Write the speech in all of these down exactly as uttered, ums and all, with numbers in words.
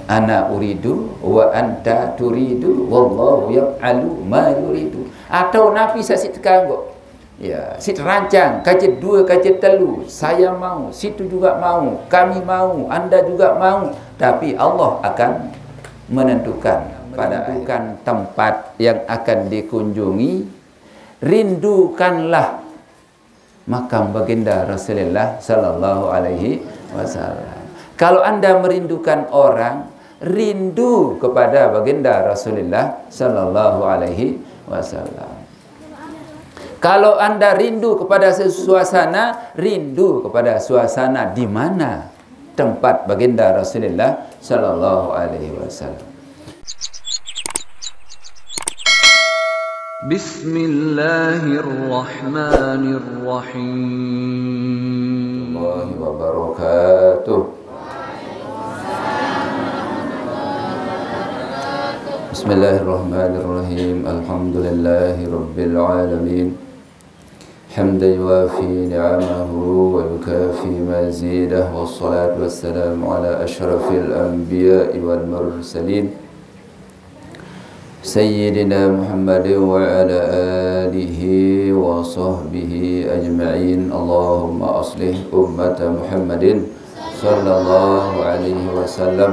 Ana uridu wa anta turidu, wallahu yaf'alu ma yuridu. Atau Nabi sa sit kanggo. Ya, sit rancang, kacit dua, kacit telu, saya mau, situ juga mau, kami mau, anda juga mau. Tapi Allah akan menentukan pada menentukan tempat yang akan dikunjungi. Rindukanlah makam baginda Rasulullah sallallahu alaihi wasallam. Kalau anda merindukan orang, rindu kepada baginda Rasulullah sallallahu alaihi wasallam. Kalau anda rindu kepada suasana, rindu kepada suasana di mana tempat baginda Rasulullah sallallahu alaihi wasallam. بسم الله الرحمن الرحيم. الله وبركاته. بسم الله الرحمن الرحيم. الحمد لله رب العالمين. حمدا يوافي نعمه ويكافي مزيده، والصلاة والسلام على أشرف الأنبياء والمرسلين، سيدنا محمد وعلى آله وصحبه أجمعين. اللهم أصلح أمة محمد صلى الله عليه وسلم،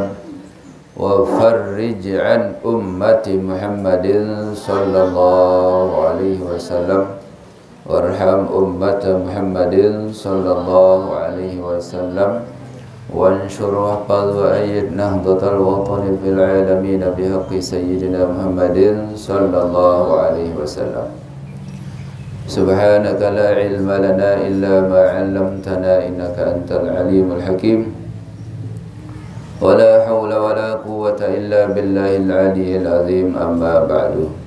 وفرج عن أمة محمد صلى الله عليه وسلم، وارحم أمة محمد صلى الله عليه وسلم، وانشر واحفظ وأيد نهضة الوطن في العالمين بحق سيدنا محمد صلى الله عليه وسلم. سبحانك لا علم لنا إلا ما علمتنا إنك أنت العليم الحكيم. ولا حول ولا قوة إلا بالله العلي العظيم. أما بعد.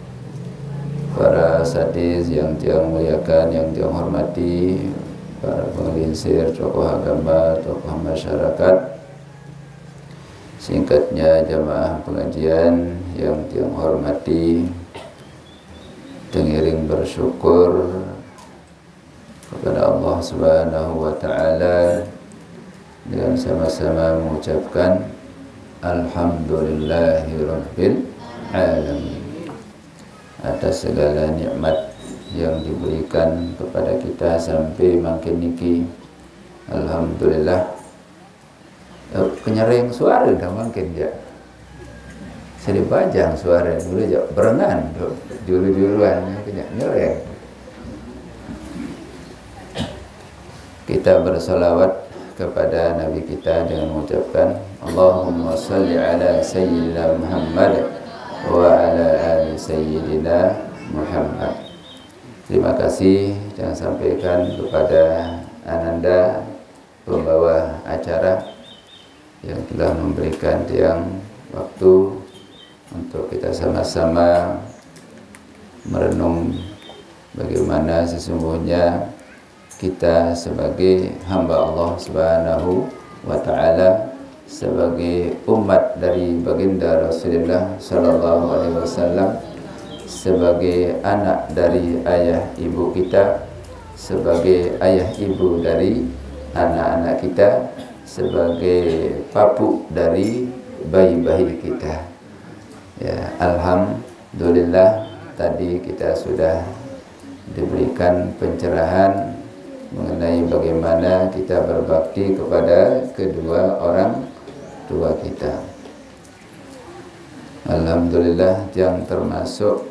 Para sadis yang tiang muliakan, yang tiang hormati, para pengelinsir, tokoh agama, tokoh masyarakat, singkatnya jamaah pengajian yang tiang hormati, tengiring bersyukur kepada Allah Subhanahu wa Ta'ala dengan sama-sama mengucapkan Alhamdulillahirabbil alamin atas segala nikmat yang diberikan kepada kita sampai makin niki. Alhamdulillah. Eh, kenyering suara dah makin je. Seri bajang suara dulu je berengan tu. Julu-juluan kena nyereng. Kita bersalawat kepada Nabi kita dengan mengucapkan Allahumma salli ala Sayyidina Muhammad wa ala ali Sayyidina Muhammad. Terima kasih yang sampaikan kepada Ananda, pembawa acara, yang telah memberikan tiang waktu untuk kita sama-sama merenung bagaimana sesungguhnya kita sebagai hamba Allah Subhanahu wa Ta'ala, sebagai umat dari Baginda Rasulullah Sallallahu Alaihi Wasallam, sebagai anak dari ayah ibu kita, sebagai ayah ibu dari anak-anak kita, sebagai papu dari bayi-bayi kita. Ya, alhamdulillah, tadi kita sudah diberikan pencerahan mengenai bagaimana kita berbakti kepada kedua orang tua kita. Alhamdulillah, yang termasuk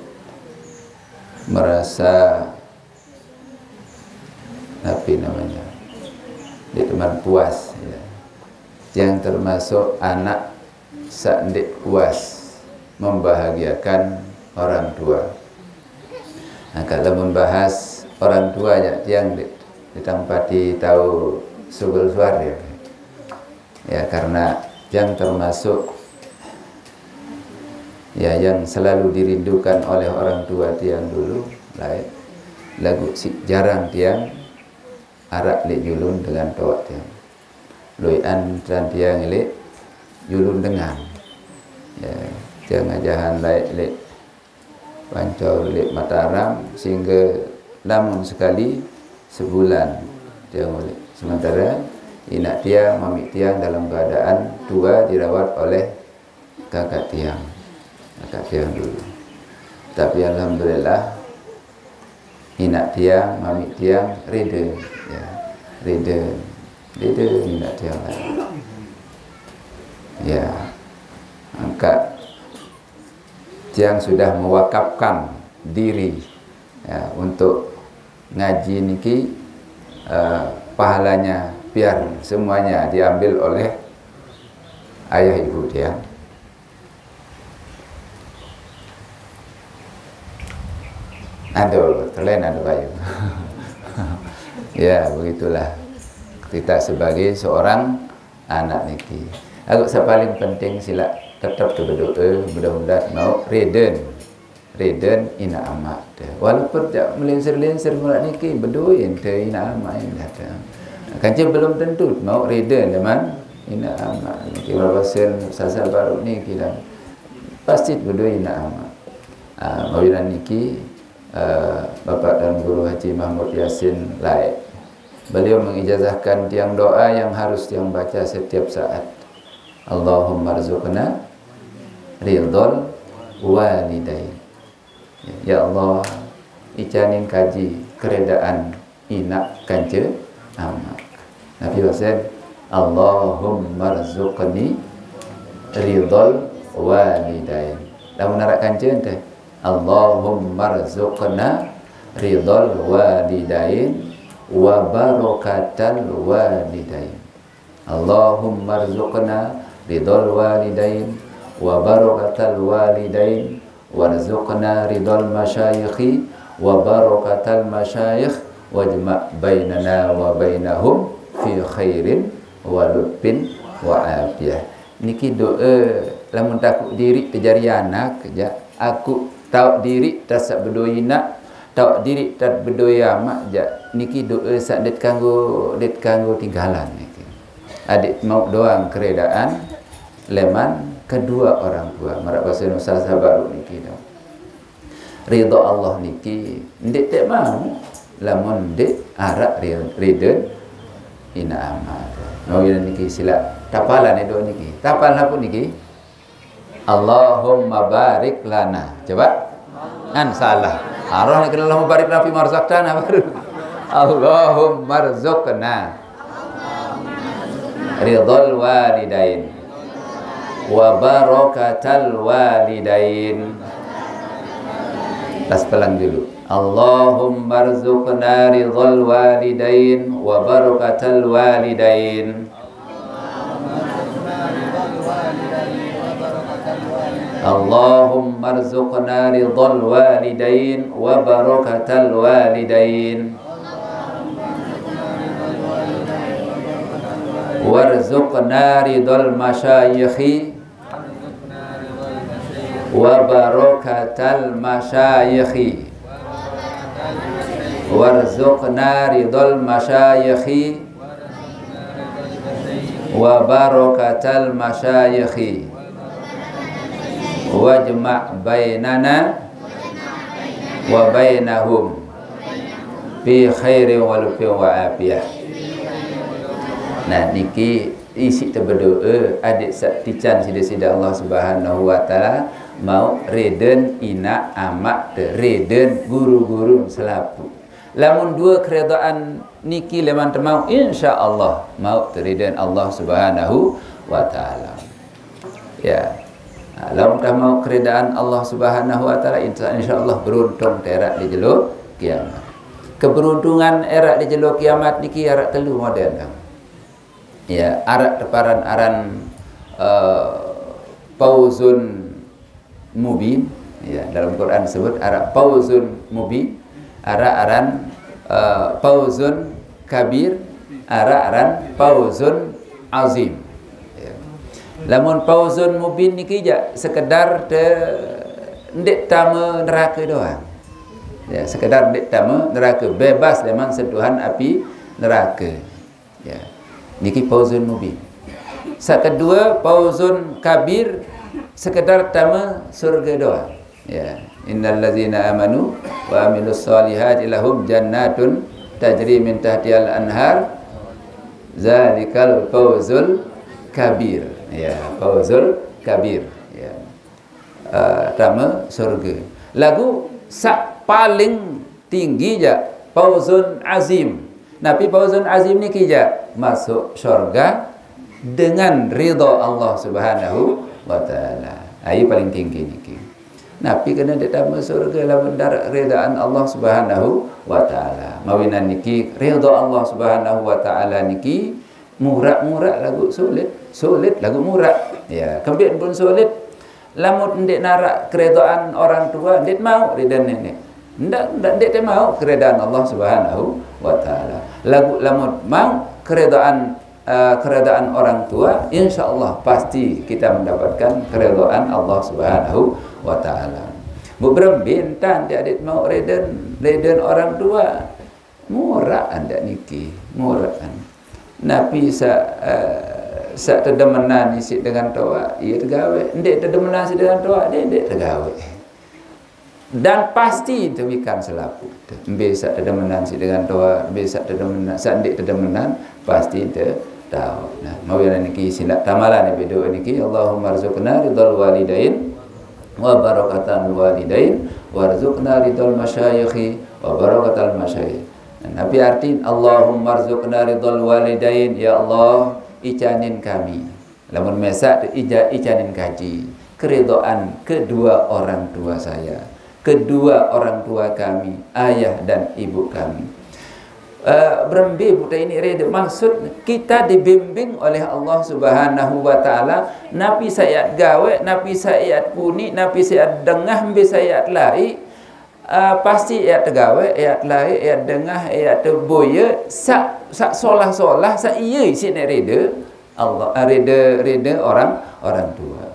merasa, apa namanya, di teman puas, ya. Yang termasuk anak sa'ndik puas membahagiakan orang tua. Nah, kalau membahas orang tua ya, tiang di, ditampati tahu sugul suar ya. Ya, karena yang termasuk ya yang selalu dirindukan oleh orang tua tiang dulu, lain lagu si jarang tiang arak lek julun dengan toak tiang. Lui an tan tiang lek julun dengan. Ya, tiang ajahan laik lek Pancau lek Mataram sehingga lamun sekali sebulan tiang ulek. Sementara inak tiang, mamik tiang dalam keadaan tua dirawat oleh kakak tiang, kakak tiang dulu. Tapi alhamdulillah, inak tiang, mamik tiang reda, ya, reda, reda inak tiang lain. Ya, angkat tiang sudah mewakafkan diri, ya, untuk ngaji niki, eh, pahalanya biar semuanya diambil oleh ayah ibu tiang. Aduh, kalian ada bayu. Ya, begitulah. Kita sebagai seorang anak niki. Aku paling penting sila tetap berdoa, mudah-mudahan mau reden. Reden inak amak teh. Walaupun tak melinsir-linsir mulak niki, bedoin teh inak amak indah teh. Kanca belum tentu mau reden deman inak amak niki. Walaupun sasa baru niki dan pasti bedoin inak amak. Ah, mawilan niki, eh, Bapak Tuan Guru Haji Mahmud Yasin Laek. Beliau mengijazahkan tiang doa yang harus tiang baca setiap saat. Allahumma rzuqna ridhal walidain. Ya Allah, icanin kaji keredaan inak kanca amak. Nabi wasen, Allahumma rzuqni ridhal walidain. Lamun arak kanca teh, Allahumma rzuqna ridhal walidain wa barakatal walidain. Allahumma rzuqna ridhal walidain wa barakatal walidain warzuqna ridhal masyayikhi wa barakatal masyayikh wajma' bainana wa bainahum fi khairin wa lutfin wa afiyah. Niki doa lamun takut diri terjadi anak, ja. Aku tahu diri tasak bedoa inak, tahu diri tak bedoa amak, ja. Niki doa sak det kanggo, det kanggo tinggalan niki. Adik mau doang keredaan leman kedua orang tua. Marak bahasa Indonesia sabar niki dong. Ridho Allah niki ndik tak mau lamun ndik arak ri-, ridho ina amat. Mau ina niki sila tapalan itu niki. Tapal apa niki? Allahumma barik lana. Coba. Kan salah. Arah ni kena Allahumma barik lana fi marzaqtana baru. Allahumma rzuqna ridhal walidain wa barakatal walidain. Tas pelang dulu. Allahumma rzuqna ridhal walidain wa barakatal walidain. Allahumma rzuqna ridhal walidain wa barakatal walidain. Warzuqna ridhal masyayikhi wa barakatal masyayikhi. Warzuqna ridhal masyayikhi wa barakatal masyayikhi wajma' bainana wa bainahum fi khairin wa lutfin wa afiyah. Nah, niki isi tebedoa adik sa-, tican sida-sida Allah Subhanahu wa Ta'ala mau reden ina amak te, reden guru-guru selapu. Lamun dua keredaan niki leman temau, insya Allah mau teriden Allah Subhanahu wa Ta'ala. Ya. Nah, lamun tak mau keredaan Allah Subhanahu wa Ta'ala, insya, insya Allah beruntung terak di jelo kiamat. Keberuntungan erak di jelo kiamat niki erak telu model dah. Ya, arak teparan aran, eh, fauzun mubin. Ya, dalam Quran sebut arak fauzun mubin, arak aran, eh, fauzun kabir, arak aran fauzun azim. Ya. Lamun fauzun mubin niki ja sekedar te ndik tama neraka doang. Ya, sekedar ndik tama neraka, bebas leman sentuhan api neraka. Ya. Niki fauzun mubin. Sa kedua, fauzun kabir, sekedar tama surga doang. Ya. Innal ladzina amanu wa amilus solihati lahum jannatun tajri min tahtihal anhar. Zalikal fauzul kabir. Ya, fauzul kabir. Ya. eh, tama surga. Lagu saq paling tinggi jaq fauzun azim. Napi fauzun azim niki jaq? Masuk surga dengan ridha Allah Subhanahu wa taala. Ai paling tinggi niki. Napi kena ndeq tama surga lamun ndaraq ridhaan Allah Subhanahu wa taala? Mawinan niki ridha Allah Subhanahu wa taala niki muraq-muraq laguq sulit, sulit laguq muraq. Ya, kembeq pun sulit. Lamun ndeq naraq keridhaan orang tua, ndeq mauq ridha neneq. Ndaq, ndaq, ndeq te mauq keridhaan Allah Subhanahu wa taala. Laguq lamun mauq keridhaan, eh, keridhaan orang tua, insyaallah pasti kita mendapatkan keridhaan Allah Subhanahu wa taala. Mbuq berembe entan ndeq adeq mauq ridhan, ridhan orang tua. Muraq andaq niki, muraq an. Napi saq, eh, saq tedemenan isiq dengan toaq, ie tegaweq. Ndeq tedemenan siq dengan toaq, ndeq, ndeq tegaweq. Dan pasti tewikan selapuq te. Mbe saq tedemenan siq dengan toaq, mbe saq tedemenan, saq ndeq tedemenan, pasti te taoq. Nah, mawinan niki silaq tamalan epe doe niki, Allahumma rzuqna ridhal walidain wa barakatal walidain, warzuqna ridhal masyayikhi wa barakatal masyayikh. Napi artin, Allahumma rzuqna ridhal walidain, ya Allah, icanin kami. Lamun mesaq tu ija-, icanin kaji keridhaan kedua orang tua saya, kedua orang tua kami, ayah dan ibu kami. Eh, berembe buta ini reda. Maksud, kita dibimbing oleh Allah Subhanahu wa taala, napi saq iat gaweq, napi saq iat puni, napi saq iat dengah, mbe saq iat laik, eh, pasti iat tegaweq, iat laik, iat dengah, iat teboye, saq, saq solah-solah, saq ie isiq neq reda Allah, eh, reda, reda orang, orang tua.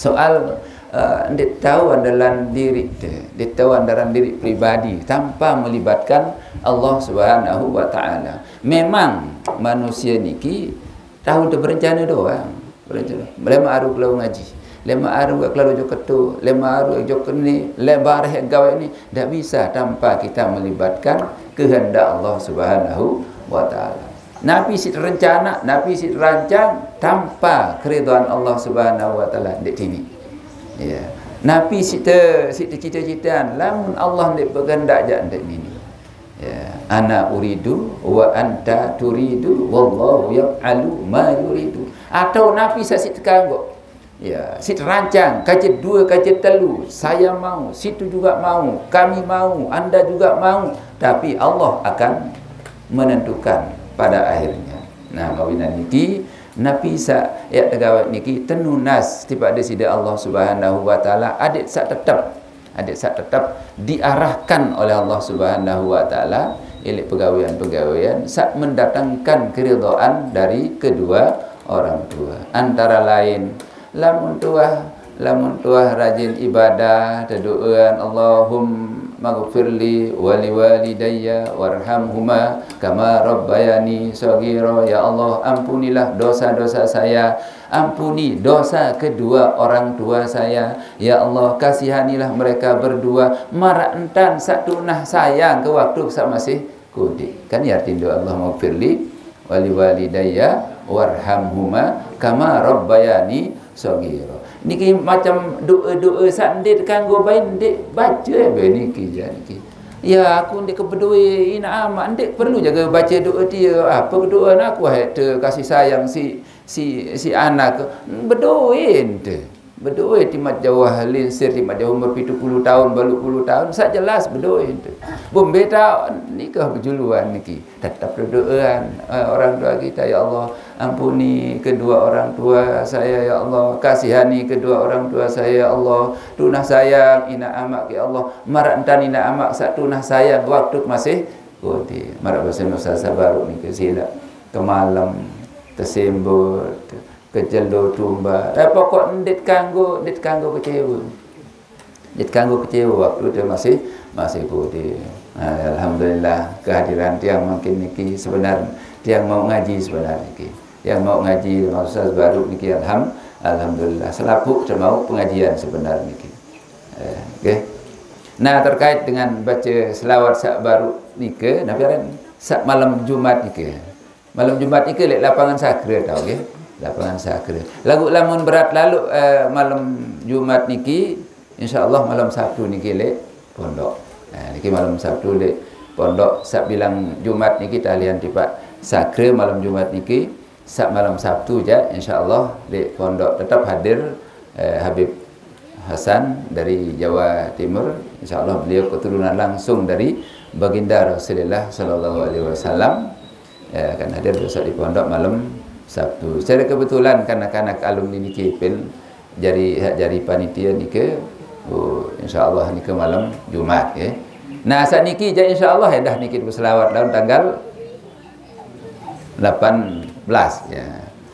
Soal, eh, ndeq tao andalan diriq te, ndeq tao andalan diriq pribadi tanpa melibatkan Allah Subhanahu wa taala. Memang manusie niki tao te berencane doang. Berencane. Lemaq aru kelalo ngaji, lemaq aru kelalo ojok keto, lemaq aru ojok kene, lemaq bareh gaweq ni, ndak bisa tanpa kita melibatkan kehendak Allah Subhanahu wa taala. Napi siq terencana, napi siq terancang, tanpa keridhaan Allah Subhanahu wa taala, ndeq tiwi. Ya. Napi siq te-, siq tecite-citean, lamun Allah ndeq bekehendak jaq ndeq nini. Ya. Ana uridu wa anta turidu, wallahu yaf'alu ma yuridu. Atau napi saq siq tekanggo. Ya, siq terancang, kance due, kance telu, saya mau, situ juga mau, kami mau, anda juga mau, tapi Allah akan menentukan pada akhirnya. Nah, mawinan niki, napi saq iat tegaweq niki tenunas tipaq Deside Allah Subhanahu wa taala, adeq saq tetep, adeq saq tetep diarahkan oleh Allah Subhanahu wa taala, ileq pegawean-pegawean saq mendatangkan keridhaan dari kedua orang tua. Antara lain, lamun tuah, lamun tuah rajin ibadah, tedoean, "Allahummaghfirli wa liwalidayya warhamhuma kama rabbayani shaghira." Ya Allah, ampunilah dosa-dosa saya, ampuni dosa kedua orang tua saya. Ya Allah, kasihanilah mereka berdua, maraq entan saq tunas sayang ke waktu saq masih kodeq. Kan ye artin doa, "Allahummaghfirli wa liwalidayya warhamhuma kama rabbayani shaghira." Niki macem doe-doe saq ndeq tekanggo bain ndeq bace be niki, jaq niki. Ya, aku ndeq kebedoe inaq amaq, ndeq perlu jage bace doe tie. Ape kedoe aku, hai te kasih sayang si, si, si anak? Bedoe ente. Bedoe timaq jauh linsir, timaq jauh umur pitu puluh taun, baluq puluh taun, saq jelas bedoe ente. Bumbe taun nikah bejuluan niki. Tetep doean, eh, orang tua kita, "Ya Allah, ampuni kedua orang tua saya, ya Allah. Kasihani kedua orang tua saya, ya Allah. Tunas sayang inaq amaq, ya Allah. Maraq entan inaq amaq saq tunas sayang waktu masih kodeq." Maraq base Nusa saq baruq niki, silaq kemalem, tesembur, kejelo tumbar. Eh, pokok ndeq kanggo, ndeq kanggo kecewe. Ndeq kanggo kecewe waktu te masih, masih kodeq. Nah, alhamdulillah kehadiran tiang mangkin niki sebenar, tiang mauq ngaji sebenar niki. Tiang mauq ngaji, maksud baruq niki, alham-, alhamdulillah. Selapuq te mauq pengajian sebenar niki. Eh, nggih. Nah, terkait dengan bace selawat saq baruq nike, napi aran? Saq malem Jumat nike. Malem Jumat nike leq lapangan Sagra tao, nggih. Lapangan Sakra. Lagu lamun berat lalu, eh, malam Jumat niki, insyaallah malam Sabtu niki lek pondok. Nah, niki malam Sabtu lek pondok, sab bilang Jumat niki talian tipak Sakra malam Jumat niki, sab malam Sabtu ja insyaallah lek pondok tetap hadir, eh, Habib Hasan dari Jawa Timur. Insyaallah beliau keturunan langsung dari Baginda Rasulullah sallallahu alaihi wasallam. Ya, akan hadir besok di pondok malam Sabtu. Secara kebetulan kanak-kanak alumni niki pil jari, jari panitia niki, oh, insyaallah niki malam Jumat ya. Nah, saat niki ja insyaallah ya dah niki berselawat daun tanggal lapan belas ya.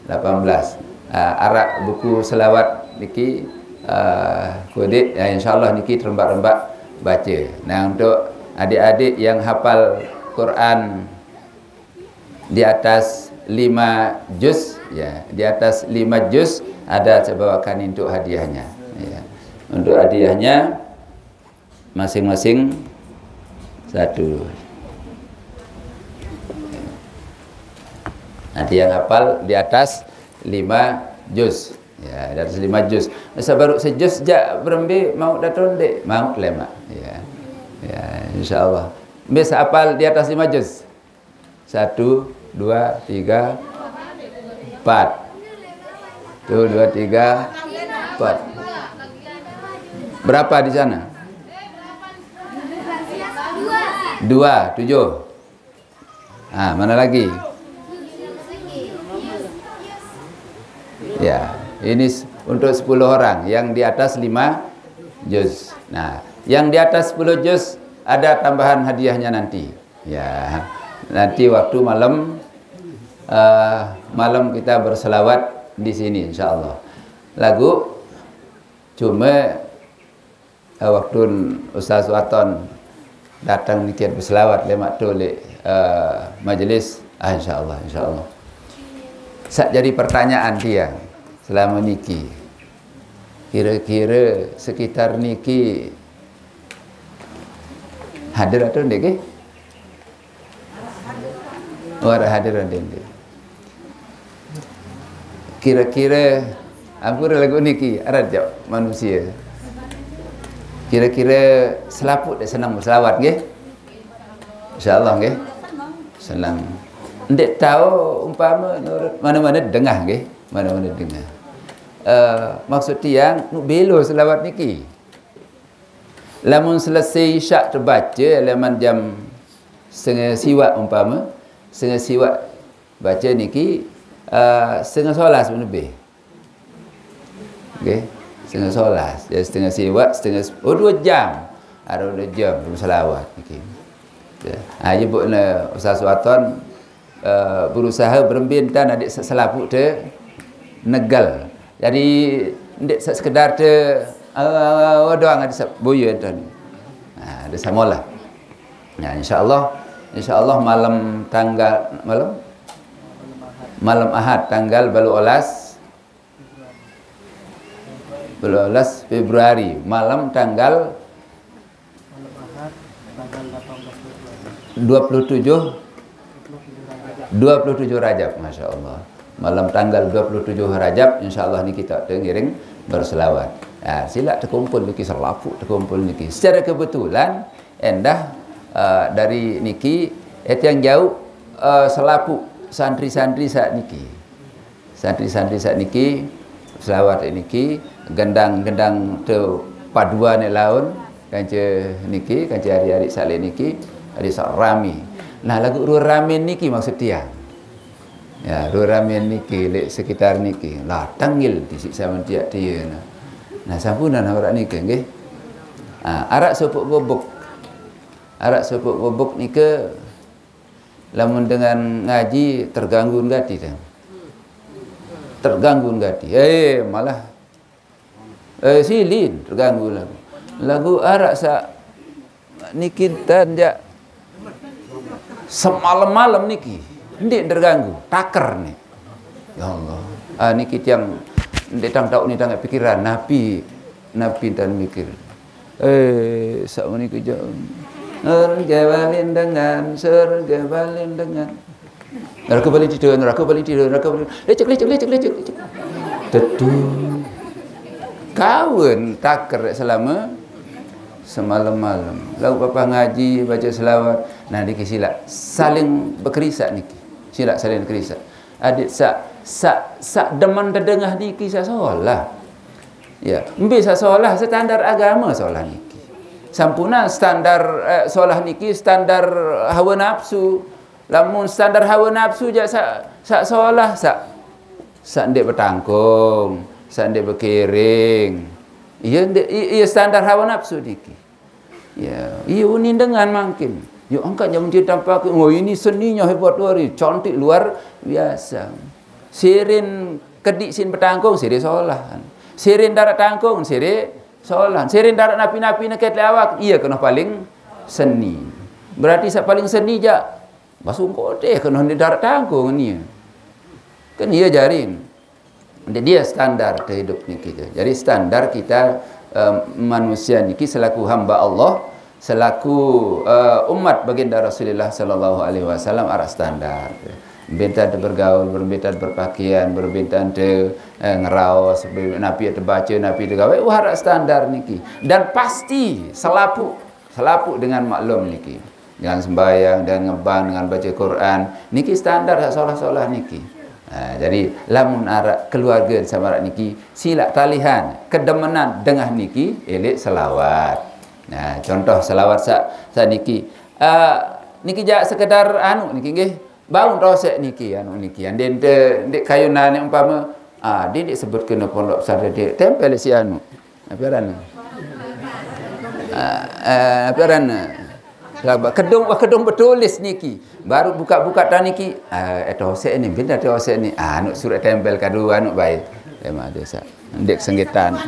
Lapan belas. Ah, arak buku selawat niki, ah, kudik ya insyaallah niki terembak-rembak baca. Nah, untuk adik-adik yang hafal Quran di atas lima juz ya, di atas lima juz ada saya bawakan untuk hadiahnya ya. Untuk hadiahnya masing-masing satu. Nanti yang hafal di atas lima juz. Ya, di atas lima juz. Masa baru sejuz ja berembe mau daton dek, mau lemak. Ya. Ya, insyaallah. Mbe hafal di atas lima juz. Satu, dua, tiga, empat. Tuh, dua, tiga, empat. Berapa di sana? Dua, tujuh. Ah, mana lagi? Ya, ini s- untuk sepuluh orang yang di atas lima juz. Nah, yang di atas sepuluh juz ada tambahan hadiahnya nanti. Ya, nanti waktu malam, eh, malam kita berselawat di sini insyaallah. Lagu cuma, eh, waktu Ustaz Waton datang niki berselawat lemak tu lek, eh, majelis. Ah, insyaallah, insyaallah. Sak jadi pertanyaan dia selama niki. Kira-kira sekitar niki hadir atau nggih? Oh, ada hadir, ada nggih. Kira-kira ampun lagu niki, ada jawab manusia. Kira-kira selaput dia senang berselawat nggih? Insyaallah nggih. Senang. Ndak tahu umpama nurut mana-mana dengah nggih, mana-mana dengah. Eh, maksud tiang nu belo selawat niki. Lamun selesai isyak terbaca laman jam setengah siwak umpama, setengah siwak baca niki, eh, setengah sebelas lebih. Okey, setengah sebelas. Jadi setengah siwak, setengah sep- oh, dua jam. Ada dua jam belum selawat niki. Ya. Ha, nyebutnya Ustaz Waton, eh, berusaha berembin tan adik se- selaput te negal. Jadi ndik se- sekedar te, eh, doang ada se- boya tan. Ha, ada samalah. Ya, insyaallah, insyaallah malam tanggal malam malam Ahad tanggal balu olas, balu olas Februari, malam tanggal dua puluh tujuh, dua puluh tujuh Rajab, masya Allah. Malam tanggal dua puluh tujuh Rajab, insyaallah ni kita tengiring berselawat. Ha, silak terkumpul niki, selaput terkumpul niki. Secara kebetulan, endah, eh, dari niki, eh, tiang jauh, eh, selaput santri-santri saat niki. Santri-santri saat niki, selawat niki, gendang-gendang tu paduan laun, kanca niki, kanca hari-hari saleh niki, hari sak rami. Nah, lagu rua ramin niki maksud tiang. Ya, rua ramin niki, lek sekitar niki. Lah, tanggil di sik sama tiap dia nah. Nah, sampunan awak niki, nggih. Ah, arak sepuk gobok. Arak sepuk gobok nika, lamun dengan ngaji terganggu gati dah. Terganggu gati. Eh, malah, eh, silin terganggu lagu. Lagu arak sa niki tan ja semalam-malam niki. Ndik terganggu, taker ni. Ya Allah. Ah, niki tiang ndik tang tahu ni tang pikiran napi, napi tan mikir. Eh, sak meniku jauh. Surga balin dengan, surga balin dengan. Neraka paling tidur, neraka paling tidur, neraka paling, lecek, lecek, lecek, lecek, lecek. Tetu. Kawan taker selama semalam-malam. Lalu papa ngaji, baca selawat. Nah, niki sila saling berkerisak niki. Sila saling berkerisak. Adik sak, sak, sak demen dedengah niki sak solah. Ya, mbe sak solah standar agama solah niki. Sampuna standar, eh, solah niki standar hawa nafsu. Lamun standar hawa nafsu jak sak, sak solah, sak, sak ndek betangkung, sak ndek bekiring. Iya ndek, i-, iya standar hawa nafsu niki. Ya, iya unin dengan mangkin. Yuk angkat jam dia tampak, oh, ini seninya hebat luar, cantik luar biasa. Sirin kedik sin betangkung, sirin solah. Sirin darat tangkung, sirin solah. Sirin darat napi-napi neket lewak, iya kena paling seni. Berarti sak paling seni jak basung kote kena di darat tangkung ni. Kan iya jarin. Jadi dia standar kehidup ni kita. Jadi standar kita, eh, manusia niki selaku hamba Allah, selaku, eh, umat baginda Rasulullah sallallahu alaihi wasallam arah standar. Berbentan te bergaul, berbentan berpakaian, berbentan te, eh, ngeraos, ber-, napi te baca, napi te gawe, wah arah standar niki. Dan pasti selapu, selapu dengan maklum niki. Dengan sembahyang, dengan ngebang, dengan baca Quran, niki standar sak solah-solah niki. Ha, jadi lamun arak keluarga sama arak niki, silak talihan kedemenan dengah niki, elik selawat. Nah, contoh selawat sak, sak niki. Ah, niki jak sekedar anu niki nggih. Bau tosek niki, anu niki. Andin te, ndik kayunan ni umpama, ah, dia ndik sebut kena pondok pesantren dia, tempel si anu. Apa aran? Ah, eh, apa aran? Sabar. Kedung, wah, kedung betulis niki. Baru buka-buka tan niki, ah, eh, tosek ni, benda tosek ni. Ah, anu surat tempel kedua, anu baik. Tema desa. Ndik senggitan.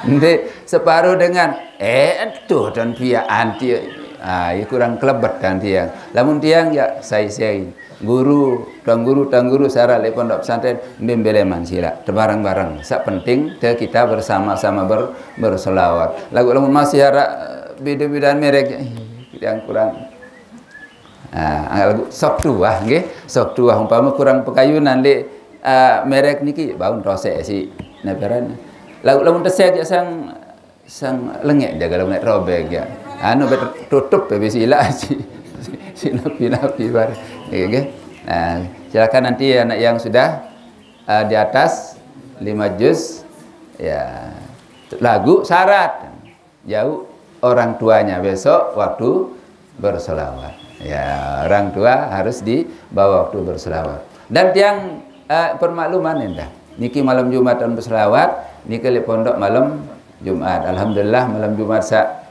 Ndik separuh dengan, eh, tu dan pia anti. Ah, ia kurang kelebet dan tiang. Lamun tiang ya, sai-sai. Guru, tuan guru, tuan guru, sara lek pondok pesantren, bimbeleman sila. Tebareng-bareng. Sak penting, te kita bersama-sama ber-, berselawat. Lagu lamun masih ada, eh, beda-bedaan merek, eh, yang kurang. Ah, lagu sok tuah, nggih. Sok tuah umpama kurang pekayunan lek, ah, merek niki, baun tosek si. Nah, peran. Lagu lamun tesek jak sang Sang lengek jaga lengek robek ya. Anu bet tutup ya bisi ilah si, si, si napi-napi bar. Ya, oke. Nah, silakan nanti anak yang sudah, eh, di atas lima juz, ya, lagu syarat. Jauh orang tuanya besok waktu bersolawat. Ya, orang tua harus dibawa waktu bersolawat. Dan tiang, eh, permakluman endah. Niki malam Jumat dan bersolawat, niki lek pondok malam Jumat. Alhamdulillah malam Jumat sa-,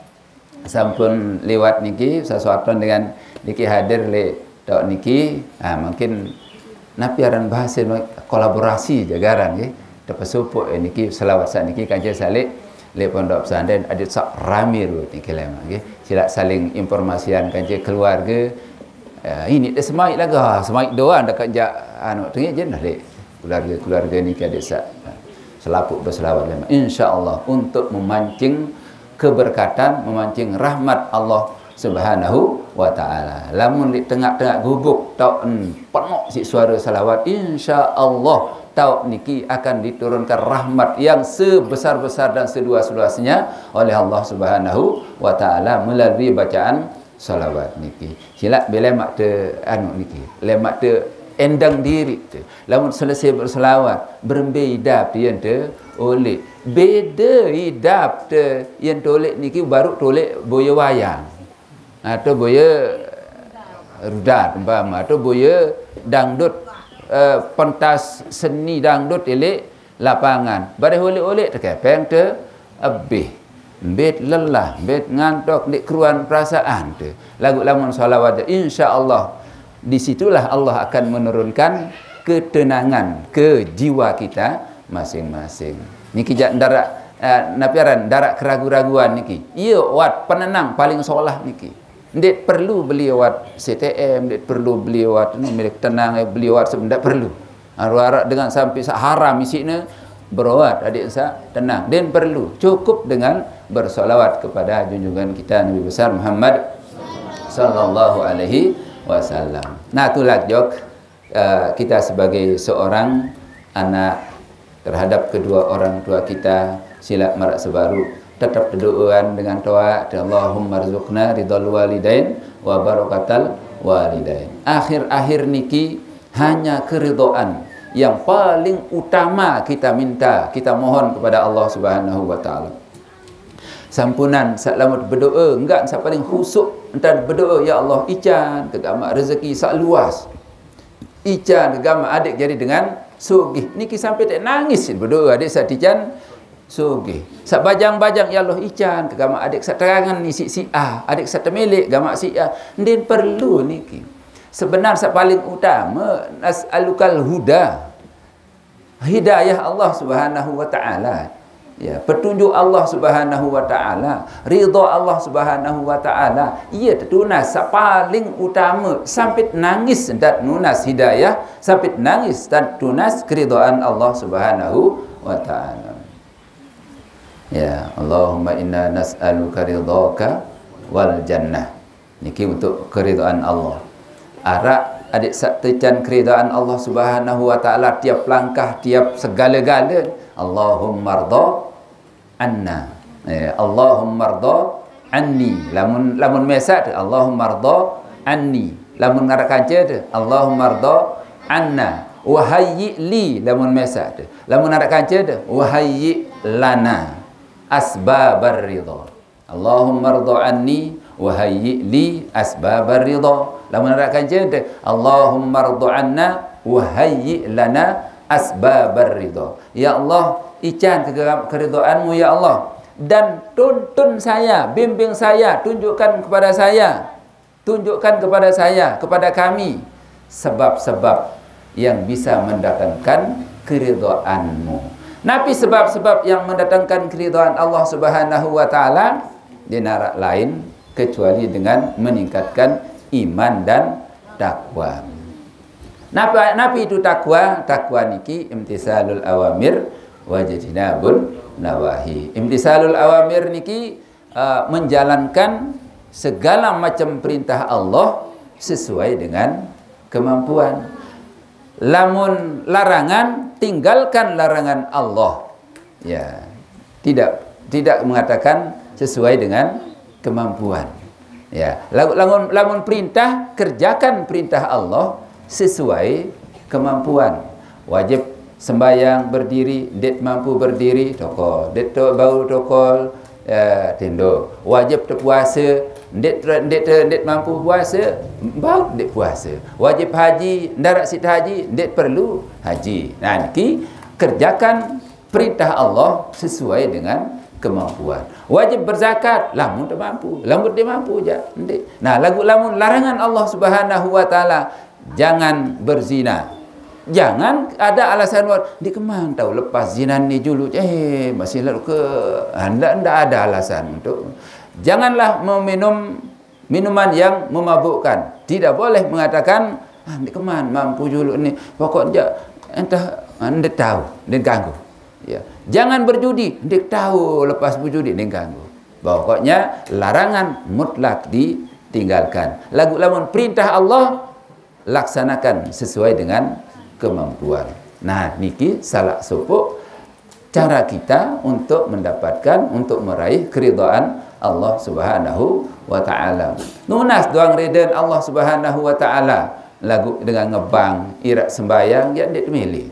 sampun liwat niki, sesuatu dengan niki hadir lek tok niki. Ah, mungkin napi aran bahasa kolaborasi jagaran nggih. Tepesupuk, eh, niki selawat sak niki kanca salik lek pondok pesantren adit sak rami ruwet niki lema nggih. Sila saling informasian kanca keluarga. Eh, ini teh semai laga, semai doa dekat jak anu tengik je nah dek. Keluarga-keluarga ni kada sa-, selaput berselawat lima. Insya Allah untuk memancing keberkatan, memancing rahmat Allah Subhanahu wa taala. Lamun di tengah-tengah gubuk tau en penuh si suara salawat, insya Allah tau niki akan diturunkan rahmat yang sebesar-besar dan seluas-luasnya oleh Allah Subhanahu wa taala melalui bacaan salawat niki. Sila bila mak te anu niki, lemak te endang diri te. Lamun selesai berselawat, berembe idap te yen te oleh. Beda idap te yen te oleh niki baru te oleh boya wayang. Atau boya rudat umpama, atau boya dangdut, eh, pentas seni dangdut elek lapangan. Bareh oleh-oleh tekepeng te ebih. Mbet lelah, mbet ngantok, ndik keruan perasaan te. Lagu lamun salawat, insya Allah, di situlah Allah akan menurunkan ketenangan ke jiwa kita masing-masing. Niki jak ndarak, eh, napi aran, ndarak keragu-raguan niki. Iya, wat penenang paling solah niki. Ndik perlu beli wat C T M, ndik perlu beli wat, anu, milik tenang, eh, beli wat se-, ndak perlu. Arak-arak dengan sampai sak haram isiknya, berobat adik sak tenang. Den perlu, cukup dengan bersolawat kepada junjungan kita Nabi besar Muhammad sallallahu alaihi wasallam. Nah, itulah jok, eh, kita sebagai seorang anak terhadap kedua orang tua kita, sila marak sebaru, tetap berdoaan dengan toa, Allahumma rzuqna ridhal walidain wa barakatal walidain. Akhir-akhir niki hanya keridhaan yang paling utama kita minta, kita mohon kepada Allah Subhanahu wa taala. Sampunan selamat berdoa, enggak sa paling khusuk entar berdoa, ya Allah, ican ke gamak rezeki sak luas. Ican ke gamak adik jadi dengan sugih. Niki sampai tak nangis berdoa adik sak tican sugih. Sak bajang-bajang, ya Allah, ican ke gamak adik sak terangan ni si, si A, adik sak temilik gamak si A. Ndin perlu niki. Sebenar sak paling utama, nas'alukal huda. Hidayah Allah Subhanahu wa taala. Ya, petunjuk Allah Subhanahu wa taala, ridha Allah Subhanahu wa taala. Ia tetunas sak paling utama, sampai nangis dan nunas hidayah, sampai nangis dan tunas keridhaan Allah Subhanahu wa taala. Ya, Allahumma inna nas'aluka ridhaka wal jannah. Niki untuk keridhaan Allah. Arak adik sak tican keridhaan Allah Subhanahu wa taala tiap langkah, tiap segala-gala. Allahumma rda anna. Eh, Allahumma rda anni. Lamun, lamun mesak tu, Allahumma rda anni. Lamun ngarak kanca tu, Allahumma rda anna. Wa hayyi li, lamun mesak tu. Lamun ngarak kanca tu, wa hayyi lana asbabar ridha. Allahumma rda anni wa hayyi li asbabar ridha. Lamun ngarak kanca tu, Allahumma rda anna wa hayyi lana asbabar ridha. Ya Allah, ican ke-, keridhaanmu, ya Allah. Dan tuntun saya, bimbing saya, tunjukkan kepada saya. Tunjukkan kepada saya, kepada kami, sebab-sebab yang bisa mendatangkan keridhaanmu. Napi sebab-sebab yang mendatangkan keridhaan Allah Subhanahu wa taala? Dinarak lain kecuali dengan meningkatkan iman dan takwa. Napa, napi itu takwa? Takwa niki imtisalul awamir wajtinabun nawahi. Imtisalul awamir niki, uh, menjalankan segala macam perintah Allah sesuai dengan kemampuan. Lamun larangan, tinggalkan larangan Allah. Ya, tidak, tidak mengatakan sesuai dengan kemampuan. Ya, lagu-, lamun, lamun perintah, kerjakan perintah Allah sesuai kemampuan. Wajib sembahyang berdiri, ndet mampu berdiri, tokol. Ndet to-, bau tokol, eh, tendo. Wajib tepuasa, ndet, ndet, ndet mampu puasa, bau ndet puasa. Wajib haji, ndarak sit haji, ndet perlu haji. Nah, niki kerjakan perintah Allah sesuai dengan kemampuan. Wajib berzakat, lamun tak mampu, lamun dia mampu je. Ndik. Nah, lagu lamun larangan Allah Subhanahu wa taala, jangan berzina. Jangan ada alasan luar, di keman tahu lepas zina ni dulu, eh, masih lalu ke, anda ndak ada alasan untuk. Janganlah meminum minuman yang memabukkan. Tidak boleh mengatakan, ah, ni keman mampu juluk ni. Pokok je, entah, ah, ndak tahu, ndak ganggu. Ya. Jangan berjudi, ndak tahu lepas berjudi, ndak ganggu. Pokoknya larangan mutlak ditinggalkan. Lagu lamun perintah Allah, laksanakan sesuai dengan kemampuan. Nah, niki salah sopok cara kita untuk mendapatkan, untuk meraih keridhaan Allah Subhanahu wa taala. Nunas doang ridhaan Allah Subhanahu wa taala lagu dengan ngebang, irak sembahyang, ya ndik milih.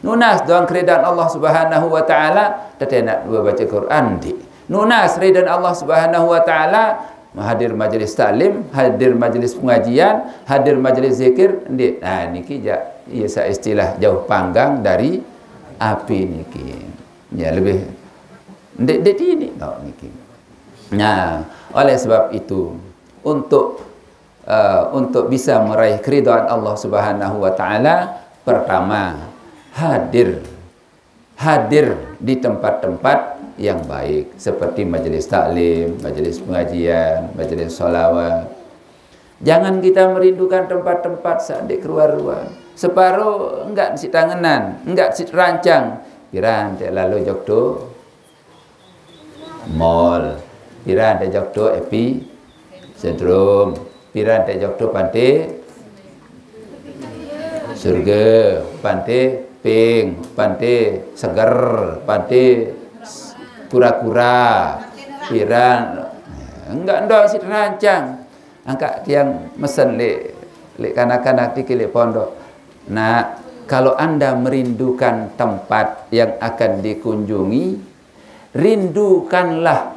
Nunas doang keridhaan Allah Subhanahu wa taala, tetenak dua baca Quran, ndik. Nunas ridhaan Allah Subhanahu wa taala, hadir majelis taklim, hadir majelis pengajian, hadir majelis zikir, ndik. Nah, niki ja, iya sa istilah jauh panggang dari api niki. Ya, lebih ndik, ndik ini, oh, niki. Nah, oleh sebab itu, untuk, eh, untuk bisa meraih keridhaan Allah Subhanahu wa taala, pertama, hadir, hadir di tempat-tempat yang baik, seperti majelis taklim, majelis pengajian, majelis salawat. Jangan kita merindukan tempat-tempat sa ndik keluar-luar. Separuh enggak sit tangenan, enggak sit rancang. Piran tak lalu jok tu mall. Piran tak jok tu epi sentrum. Piran te jok tu pante surga, pante ping, pante seger, pante kura-kura, piran. Enggak ndo si terancang. Angkat tiang mesen lek, lek kanak-kanak tiki lek pondok. Nah, kalau anda merindukan tempat yang akan dikunjungi, rindukanlah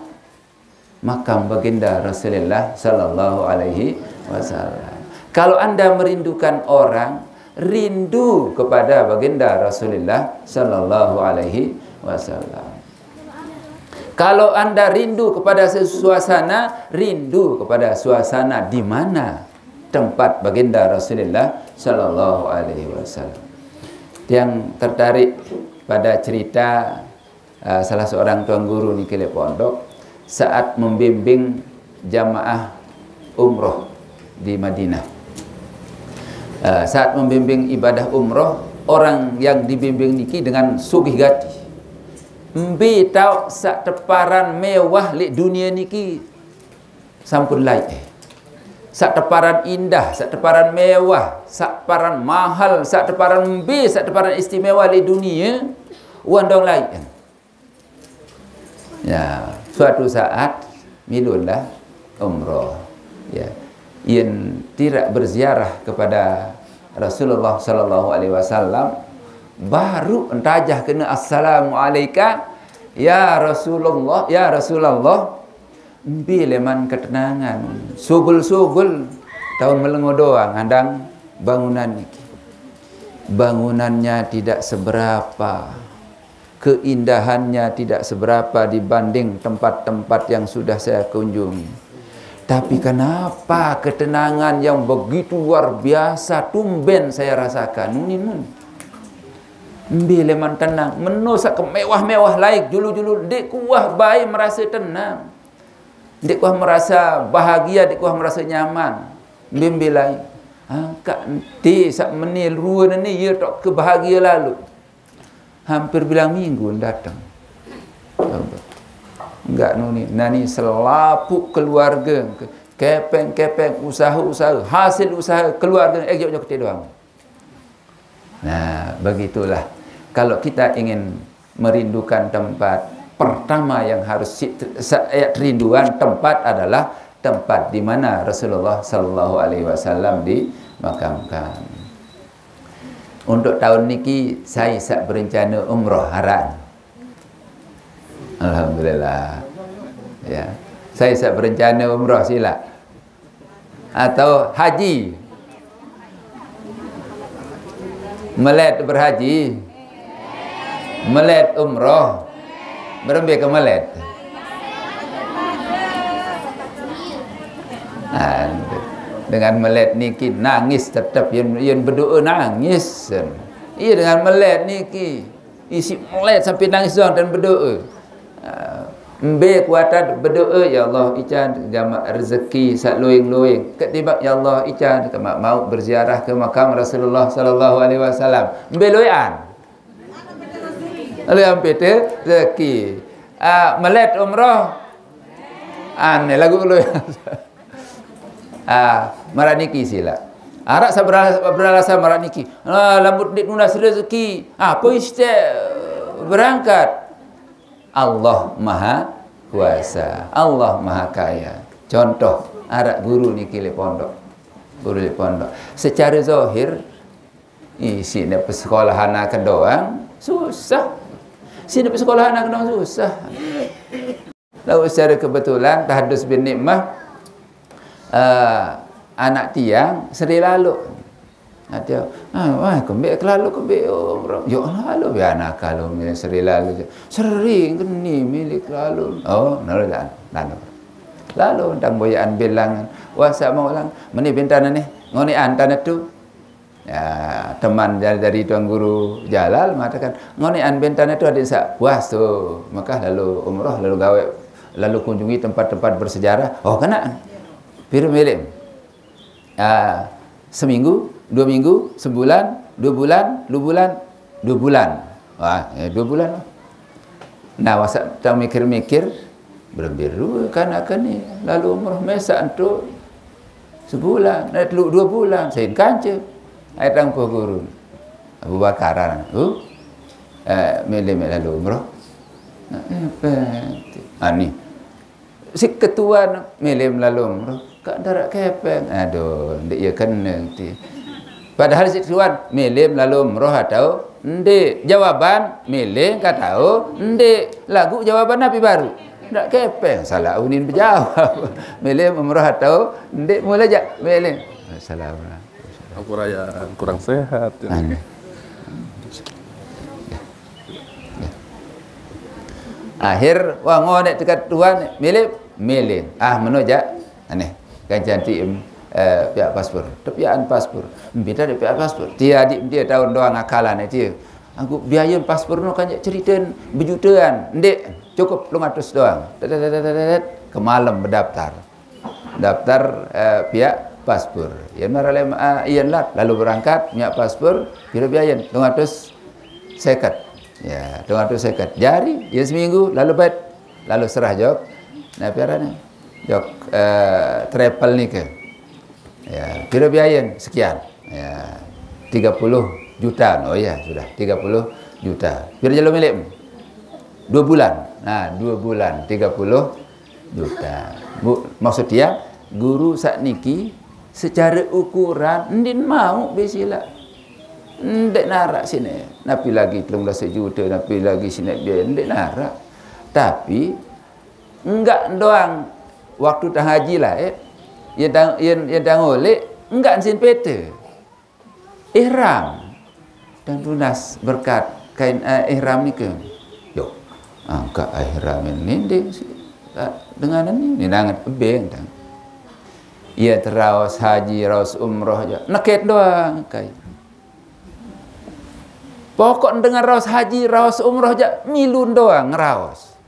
makam baginda Rasulullah sallallahu alaihi wasallam. Kalau anda merindukan orang, rindu kepada baginda Rasulullah sallallahu alaihi wasallam. Kalau anda rindu kepada suasana, rindu kepada suasana di mana tempat baginda Rasulullah sallallahu alaihi wasallam. Yang tertarik pada cerita uh, salah seorang tuan guru ni kele pondok saat membimbing jamaah umroh di Madinah. Uh, saat membimbing ibadah umroh, orang yang dibimbing niki dengan sugih gati. Mbe tau sak teparan mewah lek dunia niki sampun lai eh. Sak teparan indah, sak teparan mewah, sak paran mahal, sak teparan mbe, sak teparan istimewa lek dunia, wandong lai eh. Ya, suatu saat milunlah umroh. Ya. Yen tidak berziarah kepada Rasulullah sallallahu alaihi wasallam, baru entajah kena assalamu alaika ya Rasulullah, ya Rasulullah. Mbe leman ketenangan. Sugul-sugul taun melengo doang andang bangunan niki. Bangunannya tidak seberapa, keindahannya tidak seberapa dibanding tempat-tempat yang sudah saya kunjungi. Tapi kenapa ketenangan yang begitu luar biasa tumben saya rasakan? Nuni, nun. Mbe leman tenang, meno sak kemewah-mewah laik julu-julu, ndik kuah bae merasa tenang. Ndik kuah merasa bahagia, ndik kuah merasa nyaman. Mbe-mbe laik. Ha, kak enti sak menit rua ni, ya tok ke bahagia lalu. Hampir bilang minggu datang. Enggak nuni, nani selapuk keluarga, kepeng-kepeng, usaha-usaha, hasil usaha keluarga, eh, jok-jok doang. Nah, begitulah. Kalau kita ingin merindukan tempat, pertama yang harus si-, saya rinduan tempat adalah tempat di mana Rasulullah sallallahu alaihi wasallam dimakamkan. Untuk tahun niki saya sak berencana umroh haran. Alhamdulillah. Ya. Saya sak berencana umroh sila. Atau haji. Melet berhaji. Melet umroh. Berembe ke melet. Ah, dengan melet niki nangis tetap, yen, yen berdoa nangis. Iya, dengan melet niki. Isi melet sampai nangis doang dan berdoa. Ah, mbe kuatan berdoa, "Ya Allah, ican gamak rezeki sak loing-loing." Ketimbang, "Ya Allah, ican gamak mau berziarah ke makam Rasulullah sallallahu alaihi wasallam." Mbe loian. Lalu yang pete rezeki. Ah, melet umroh. Aneh lagu loian. Ah, marak niki sila. Arak seberalasan marak niki. Ah, lambut dik nunas rezeki. Ah, apa iste berangkat? Allah Maha Kuasa. Allah Maha Kaya. Contoh, arak guru niki le pondok. Guru le pondok. Secara zahir, isi ne persekolahan akan doang susah. Sini persekolahan akan doang susah. Lalu secara kebetulan, tahadus bin nikmah, eh, anak tiang seri lalu. Anak tiang, ah, wah, kembik kelalu, kembik, oh, bro. Ya, lalu, biar anak kalau seri lalu. Sering keni milik lalu. Oh, lalu dan, lalu. Lalu, tang boyaan bilang, wah, saya mau ulang. Meni bintana ni, ngoni antana tu. Ya, teman dari, dari Tuan Guru Jalal mengatakan, "Ngoni an bentana tu adik sak puas tu." Maka lalu umrah, lalu gawe, lalu kunjungi tempat-tempat bersejarah. Oh, kena. Piru milik. Ah, seminggu, dua minggu, sebulan, dua bulan, dua bulan, dua bulan. Wah, eh, dua bulan lah. Nah, masa tak mikir-mikir, berembiru kan akan ni. Lalu umrah mesak tu. Sebulan, eh, telu dua bulan, sain kance. Ai tang poh guru. Abu Bakaran, uh, eh, milih meh lalu umroh. Nah, eh, peti. Ani. Si ketuan milih lalu umroh. Kak darak kepeng. Aduh, ndeq ye keneng ti. Padahal si ketuan milih lalu umroh atau ndeq. Jawaban milih ka tao ndeq. Laguq jawaban napi baruq? Ndeq kepeng. Salah unin bejawab. Milih umroh atau ndeq, mulai jaq milih. Salah. Aku rayaan, kurang sehat. Aneh. Akhir, wah, ngoneq teket tuan, milih, milih. Ah, meno jaq. Aneh. Kan cantik, em, eh, piaq paspor. Tepiaqan paspor. Mbe tadi piaq paspor? Tie adiq tie taun doang akalan tie. Aku biaye paspor no kan jaq ceriten bejutean. Ndeq, cukup telung atus doang. Tet, tet, tet, tet, tet. Kemalem bedaftar. Daftar, eh, piaq paspor. Yen maraq leq, eh, yen lat, lalu berangkat, miaq paspor, pire biayen? Telung atus seket. Ya, telung atus seket. Jari, yen seminggu, lalu bet, lalu serah jok. Napi aranne? Jok, eh, travel nike. Ya, pire biayen? Sekian. Ya, tiga puluh juta. Oh ya, sudah, tiga puluh juta. Pire jelo mileqmu? Dua bulan. Nah, dua bulan, tiga puluh juta. Bu, maksud tiang, guru saq niki secare ukuran ndin mauq be silaq. Ndeq naraq sine. Napi lagi telung belas jute, napi lagi sine biaye, ndeq naraq. Tapi, enggak doang waktu tang haji lah, eh. Yen tang, yen, yen tang oleq, enggak nsin pete. Ihram. Dan tunas berkat kain, eh, ihram nike. Yo, angkat ihram ini deh, si, eh, dengan ini, ini nangan ebeng tang. Ia teraos haji, raos umroh aja. Neket doang kai. Pokok dengan raos haji, raos umroh aja, milun doang ngeraos.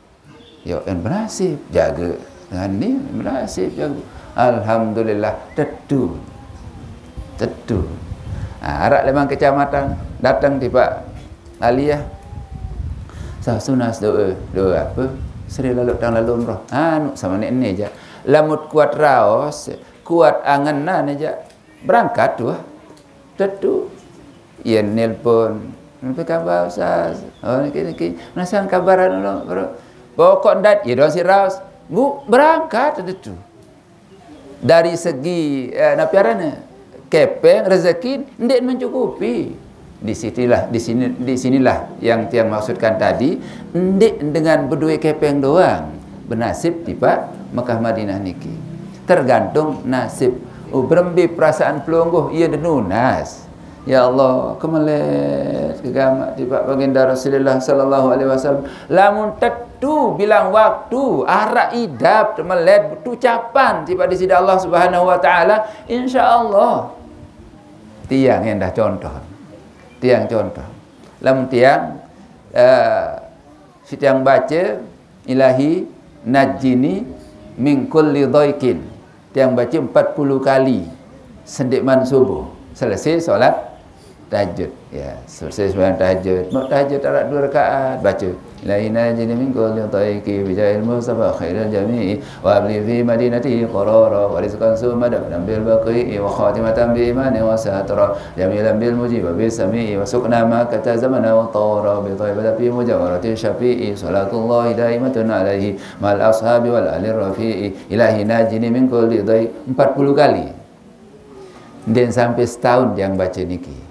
Yo, en benasib jage. Dengan ni benasib jage. Alhamdulillah, tetu. Tetu. Ah, araq lemang kecamatan dateng tipaq Aliyah. Sah tunas doe, doe ape? Sere lalo tang lalo umroh. Anu sama nek ne jaq. Lamun kuat raos, kuat angenan jaq. Berangkat tuh. Tetu. Yen nelpon, "Napi kabar, Ustaz?" "Oh, niki, niki." "Menasang kabar anu lo, bro." Pokok ndat, ye doang siq raos. Bu, berangkat tetu. Dari segi, eh, napi aranne? Kepeng, rezeki, ndeq mencukupi. Di sinilah, di sini, di sinilah yang tiang maksudkan tadi, ndeq dengan bedoe kepeng doang benasib tipaq Mekah Madinah niki. Tergantung nasib. Oh, berembe perasaan pelungguh, ie denunas. Ya Allah, kemelet kegamaq tipaq Baginda Rasulullah sallallahu alaihi wasallam. Lamun tetu bilang waktu, araq idap, temelet, tetu capan tipaq Deside Allah Subhanahu wa Taala, insyaallah. Tiang endah contoh. Tiang contoh. Lamun tiang, eh, sitiang bace, "Ilahi najjini min kulli dhaiqin." Tiang bace empat puluh kali sendeqman subuh. Selesai solat tahajud. Ya, selesai sembahyang tahajud. Mau tahajud araq dua rakaat, bace, "Ilahi najjini min kulli dhaiqi bi jahil Mustafa khairil jami'i. Wa habli fi madinati qarara wa rizqan sumada bil baqi'i wa khatimatan bi imani wa satra jamilan bil mujiba bis sami'i wa suqna ma kata zamana wa tawara bi thaibata fi mujawarati syafi'i. Salatullahi daimatun alaihi mal ashabi wal alir rafi'i. Ilahi najjini min kulli dhaiq." Empat puluh kali. Ndeq sampai setahun tiang bace niki.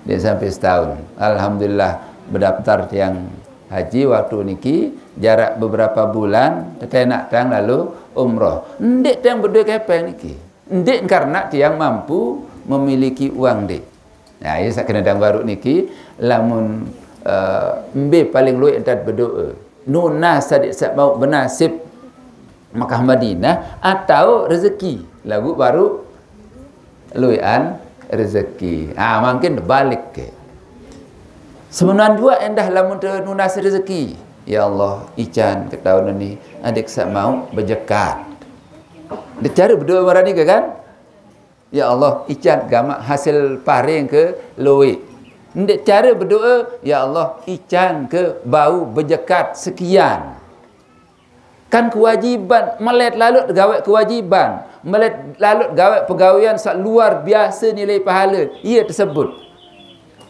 Ndeq sampai setahun. Alhamdulillah, bedaftar tiang haji waktu niki, jarak beberapa bulan, tetenak tiang lalu umroh. Ndeq tiang bedoe kepeng niki. Ndeq karena tiang mampu memiliki uang ndeq. Nah, ie saq kene tiang baruq niki, lamun, eh, mbe paling lueq entan bedoe. Nunas sadiq saq mauq benasib Mekah Madinah atau rezeki. Laguq baruq lueqan rezeki. Ah, mangkin tebalik ke. Semenoan juaq endah lamun tenunas rezeki. Ya Allah, ican ketaun ni adeq saq mauq bejekat. Ndeq care bedoe maraq nike kan? Ya Allah, ican gamaq hasil paring ke lueq. Ndeq care bedoe, "Ya Allah, ican ke bau bejekat sekian." Kan kewajiban, melet lalut gawe kewajiban, melet lalut gawe pegawean saq luar biase nilai pahala. Iya tersebut.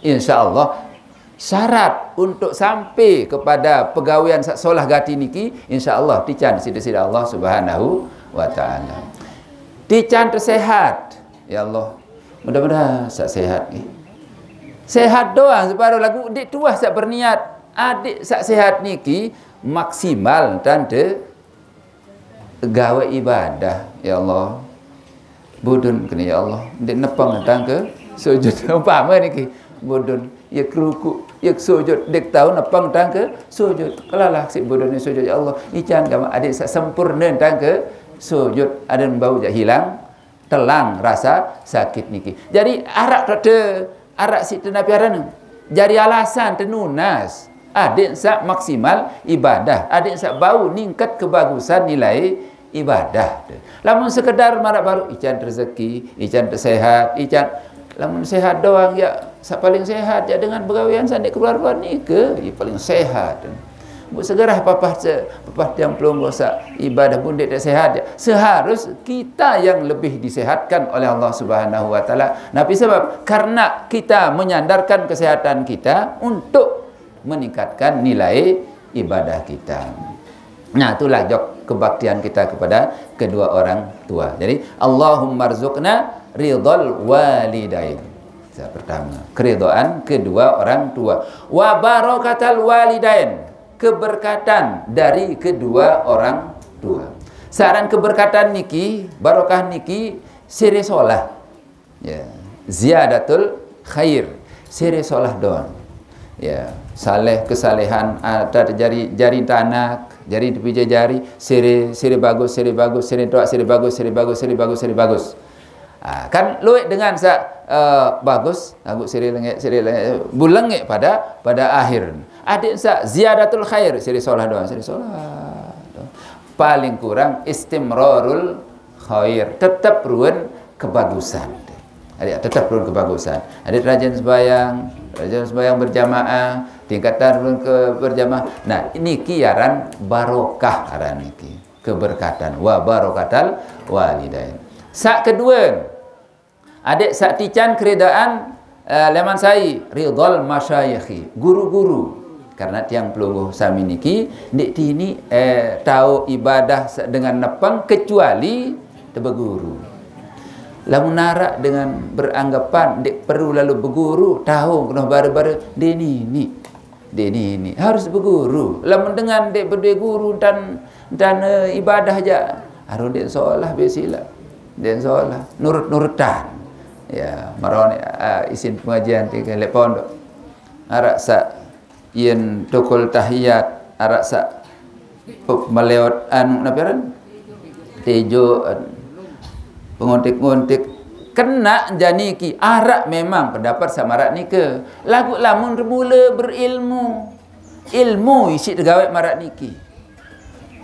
Insya Allah, syarat untuk sampai kepada pegawean saq solah gati niki, insya Allah tican sida-sida Allah Subhanahu wa taala. Tican tersehat, ya Allah. Mudah-mudahan saq sehat nggih. Sehat doang separo, laguq ndeq tuah saq berniat. Adeq saq sehat niki maksimal tante gawe ibadah, ya Allah. Budun kene, ya Allah, ndeq nepeng tang ke sujud. Umpame niki, budun, ye kerukuk, ye sujud, ndeq tao nepeng tang ke sujud. Kelalah siq budun sujud, ya Allah. Ican gamaq adeq saq sempurne tang ke sujud, adeqn bau jaq hilang, telang rasa sakit niki. Jari araq tete, araq siq tenapi arane. Jari alasan tenunas. Adeq saq maksimal ibadah, adeq saq bau ningkat kebagusan nilai ibadah. Lamun sekedar maraq baruq ican rezeki, ican sehat, ican, lamun sehat doang, ya, saq paling sehat, ya, dengan begawean saq ndeq keluar-keluar nike, ya, paling sehat. Bu segerah papah se-, papah tiang pelungguh saq ibadah bu ndeq sehat, ya. Seharus kita yang lebih disehatkan oleh Allah Subhanahu wa taala. Napi sebab? Karena kita menyandarkan kesehatan kita untuk meningkatkan nilai ibadah kita. Nah, itulah jok kebaktian kita kepada kedua orang tua. Jadi, Allahummarzuqna ridhal walidain. Yang pertama, keridhaan kedua orang tua. Wa barakatal walidain, keberkatan dari kedua orang tua. Saran keberkatan niki, barokah niki, sire solah. Ya, ziyadatul khair. Sire solah doang. Ya, saleh kesalehan, ah, ta-, jari, jari tanak, jari tepije jari, sire, sire bagus, sire bagus, sire toaq, sire bagus, sire bagus, sire bagus, sire bagus. Ah, kan lueq dengan saq, eh, bagus, laguq sire lengek, sire lengek, bu lengek pada, pada akhir. Adeq saq ziyadatul khair, sire solah doang, sire solah doang. Paling kurang istimrarul khair, tetep ruen kebagusan. Adeq tetep ruen kebagusan. Adeq rajin sembahyang, rajin sembahyang berjamaah, tingkatan ruen ke berjamaah. Nah, niki aran barokah aran niki. Keberkatan, wa barakatal walidain. Saq kedue, adeq saq tican keridhaan, eh, leman sai, ridhal masyayikhi, guru-guru. Karena tiang pelungguh sami niki ndeq tini, eh, tao ibadah se-, dengan nepeng kecuali tebeguru. Lamun araq dengan beranggapan ndeq perlu lalo beguru, tao kenoh bare-bare, ndeq nini. Ndeq nini, harus beguru. Lamun dengan ndeq bedue guru, ntan, ntan, eh, ibadah jaq, aduh, ndeq solah be silaq. Ndeq solah, nurut-nurutan. Ya, maraq, eh, isin pengajian tiga leq pondok. Araq saq yen tokol tahiyat, araq saq pe-, meleot anu, napi aran? Tejoq, anu. Penguntik-nguntik. Kena jani ki, araq memang pendapat saq maraq nike. Laguq lamun mule berilmu, ilmu isiq tegaweq maraq niki.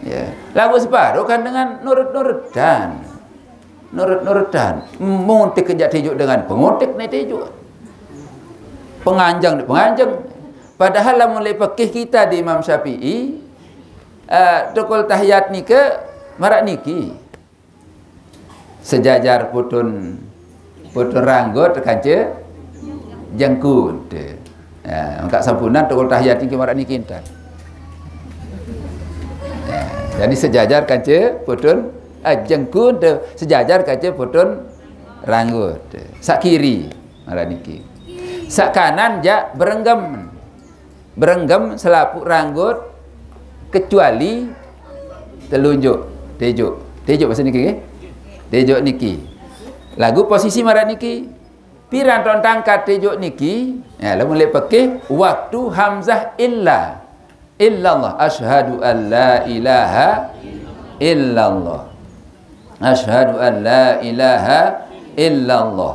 Ya. Laguq separo kan dengan nurut-nurutan. Nurut-nurutan. Muntik jaq tejoq dengan penguntik ne tejoq. Penganjeng ne penganjeng. Padahal lamun leq pekih kita di Imam Syafi'i, eh, tokol tahiyat nike maraq niki. Sejajar potun, potun ranggot kance jengkut. Ya, engkaq sampunan tokol tahiyat niki maraq niki entan. Ya, jadi sejajar kance potun, ah, jengkut, sejajar kance potun ranggot. Saq kiri maraq niki. Saq kanan jaq berenggem. Berenggem selapuq ranggot kecuali telunjuk, tejoq. Tejoq base niki nggih. Tejoq niki. Laguq posisi maraq niki. Piran ton tangkat tejoq niki? Ya, lamun leq pekih, waktu hamzah illa. Illallah. Asyhadu an la ilaha illallah. Asyhadu an la ilaha illallah.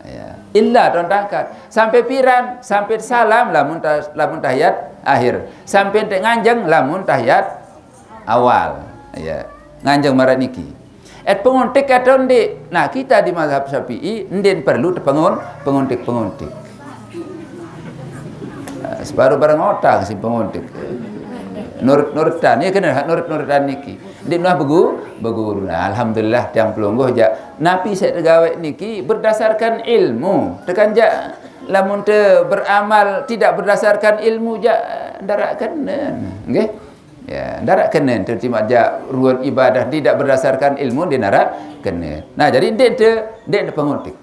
Ya. Illa ton tangkat. Sampai piran? Sampai salam lamun ta-, lamun tahiyat akhir. Sampai entek nganjeng lamun tahiyat awal. Ya. Nganjeng maraq niki. Et penguntik atau ndeq? Nah, kita di mazhab Syafi'i ndeqn perlu tepengun-, penguntik-penguntik. Nah, separuh barang otak si penguntik. Nurut-nurutan, ya kena hak nurut-nurutan niki. Ndeq nuah begu-, beguru. Nah, alhamdulillah tiang pelungguh jaq napi saq tegaweq niki berdasarkan ilmu. Tekan jaq lamun te beramal tidak berdasarkan ilmu jaq ndaraq kenen. Nggih. Ya, ndaraq kenen te timaq jaq ruen ibadah tidak berdasarkan ilmu, ndeq naraq kenen. Nah, jadi ndeq te, ndeq te penguntik.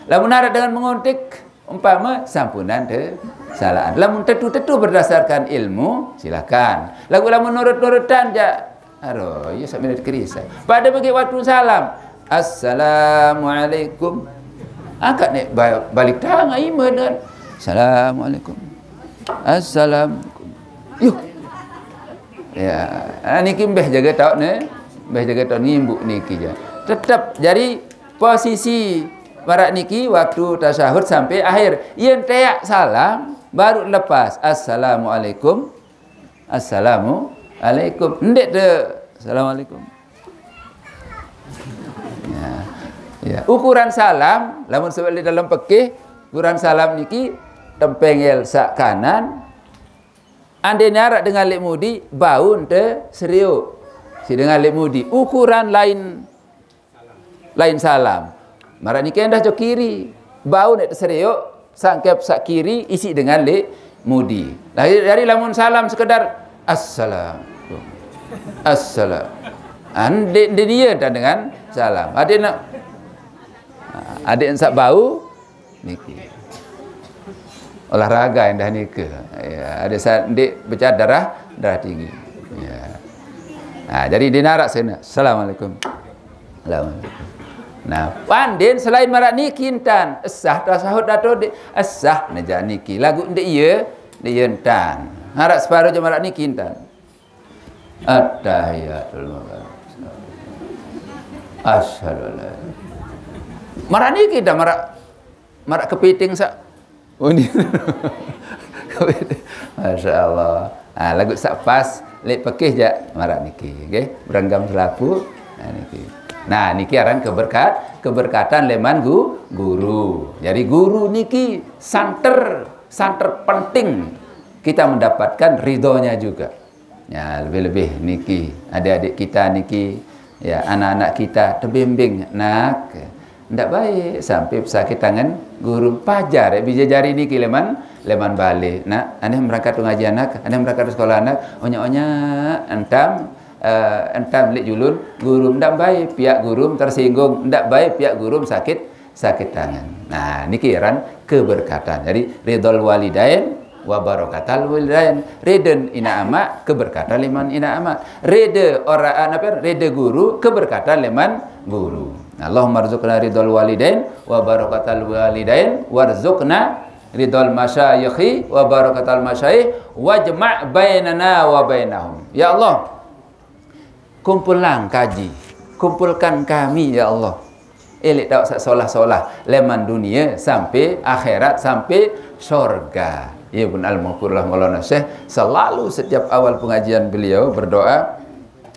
Lamun araq dengan menguntik, umpama sampunan te salaan. Lamun tetu-tetu berdasarkan ilmu, silakan. Laguq lamun nurut-nurutan jaq, aro, iya saq mele kerisaq. Pade bagi waktu salam. Assalamualaikum. Angkat nek ba-, balik tangan ime dengan Assalamualaikum. Assalamualaikum. Yuh. Ya, ah, niki mbeh jage taoq ne. Mbeh jage taoq ngimbuk niki ja. Tetep jari posisi maraq niki waktu tasyahud sampai akhir. Yen teaq salam baru lepas. Assalamualaikum. Assalamualaikum. Ndeq te. Assalamualaikum. Ya. Ya. Ukuran salam, lamun sebab di dalam pekih, ukuran salam niki tempengel saq kanan, andene araq dengan leq mudi, bau ente serioq. Si dengan leq mudi, ukuran lain, lain salam. Maraq niki endah jok kiri, bau nek serioq, sangkep saq kiri, isiq dengan leq mudi. Lah, jari lamun salam sekedar, "Assalam. Assalam." Ah, ndeq, ndeq ie dah dengan salam. Adeq nak, ah, adeq saq bau, niki. Olahraga endah nike. Ya, adeq sa-, ndeq pecah darah, darah tinggi. Ya. Nah, jadi ndeq naraq sene. Assalamualaikum. Assalamualaikum. Nah, panden selain maraq niki entan, esah tasahud atau ndeq esah nejaq niki. Laguq ndeq ie, ndeq ie entan. Araq separo jaq maraq niki entan. Attahiyatul mubarak. Asyhadu an la ilaha illallah. Maraq niki dah maraq, maraq kepiting saq. Oh, ni. Masya Allah. Ah, laguq saq pas leq pekih jaq maraq niki, nggih. Berenggam selapuq. Nah, niki. Nah, niki aran keberkat-, keberkatan leman gu-, guru. Jadi guru niki santer, santer penting kita mendapatkan ridhonya juga. Ya, lebih-lebih niki, adik-adik kita niki, ya, anak-anak kita tebimbing, nak, ndaq baik sampai pesakit tangan guru. Pajar, ya, bije jari niki leman, leman bale. Nak, aneh merangkat ngaji anak, aneh merangkat sekolah anak, onyak-onyak, entam, eh, entam leq julun guru, ndaq baik, piaq guru tersinggung, ndaq baik, piaq guru sakit, sakit tangan. Nah, niki aran keberkatan. Jadi, ridhol walidain wa barakatal walidain. Riden inaq amaq, keberkatan leman inaq amaq. Rede ora, ah, napa? Rede guru, keberkatan leman guru. Nah, Allahumma rzuqna ridhol walidain wa barakatal walidain warzuqna ridhol masyayikhi wa barakatal masyayikh wajma' bainana wa bainahum. Ya Allah, kumpullang kaji, kumpulkan kami, ya Allah. Eleq taoq saq solah-solah, leman dunie sampai akhirat, sampai sorga. Iya pun, almarhum Maulana Syekh selalu setiap awal pengajian beliau berdoa,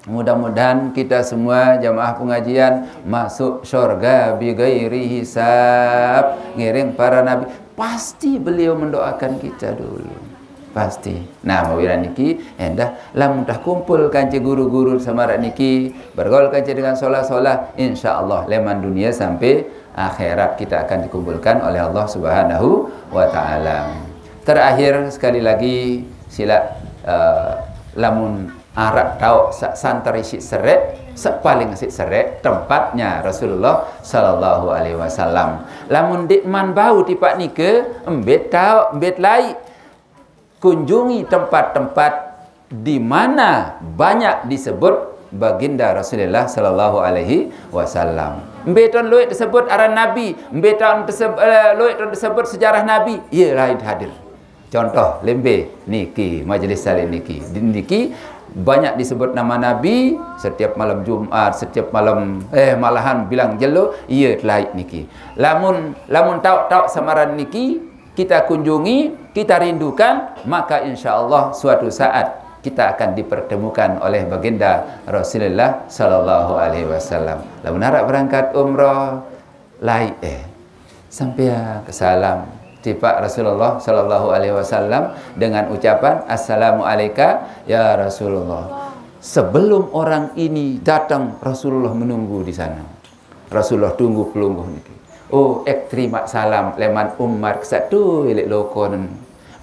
mudah-mudahan kita semua jamaah pengajian masuk sorga bighairi hisab. Ngiring para nabi, pasti beliau mendoakan kita dulu. Pasti. Nah, mawiran niki, endah, lamun tah kumpul kance guru-guru saq maraq niki, bergaul kance dengan solah-solah, insya Allah leman dunia sampai akhirat kita akan dikumpulkan oleh Allah Subhanahu wa Ta'ala. Terakhir, sekali lagi, silaq, eh, lamun araq taoq saq santer isiq sereq, saq paling isiq sereq, tempatnya Rasulullah sallallahu alaihi wasallam. Lamun ndeqman bau tipaq nike, embet taoq, embet laik. Kunjungi tempat-tempat di mana banyak disebut baginda Rasulullah sallallahu alaihi wasallam. Mbe taoqn lueq disebut aran Nabi, mbe taoqn diseb-, eh, lueq taoqn disebut sejarah Nabi, ie lain hadir. Contoh, lembe niki, majelis saliq niki. Di-, niki banyak disebut nama Nabi setiap malam Jumat, setiap malam, eh, malahan bilang jelo, ie telaik niki. Lamun, lamun taoq-taoq saq maraq niki, kita kunjungi, kita rindukan, maka insya Allah suatu saat kita akan dipertemukan oleh baginda Rasulullah sallallahu alaihi wasallam. Lamun araq berangkat umrah, laik, eh, sampeang ke salam, Tiba Rasulullah sallallahu alaihi wasallam dengan ucapan, "Assalamu alaika ya Rasulullah." Sebelum orang ini datang, Rasulullah menunggu di sana. Rasulullah tunggu pelungguh niki. Oh, ek terima salam leman Umar kesatu ilik lokonen.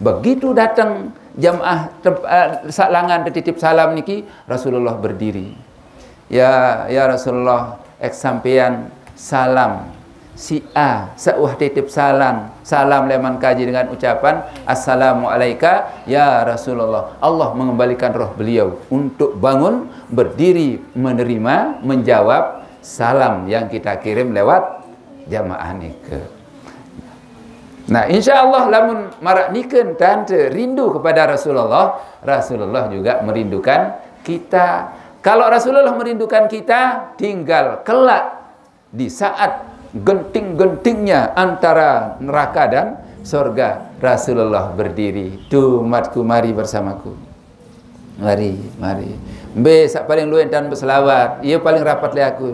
Begitu datang jamaah tep- eh, salangan tetitip salam niki, Rasulullah berdiri. Ya, ya Rasulullah, ek sampean salam. Si A, seuah titip salam, salam leman kaji dengan ucapan, "Assalamu alaika ya Rasulullah." Allah mengembalikan roh beliau untuk bangun, berdiri, menerima, menjawab salam yang kita kirim lewat jamaah nika. Nah, insya Allah lamun marak nikeun tante rindu kepada Rasulullah, Rasulullah juga merindukan kita. Kalau Rasulullah merindukan kita, tinggal kelak di saat genting-gentingnya antara neraka dan surga, Rasulullah berdiri. Tuh, umatku, mari bersamaku. Mari, mari. Mbe sak paling luwih dan berselawat. Ia paling rapat le aku.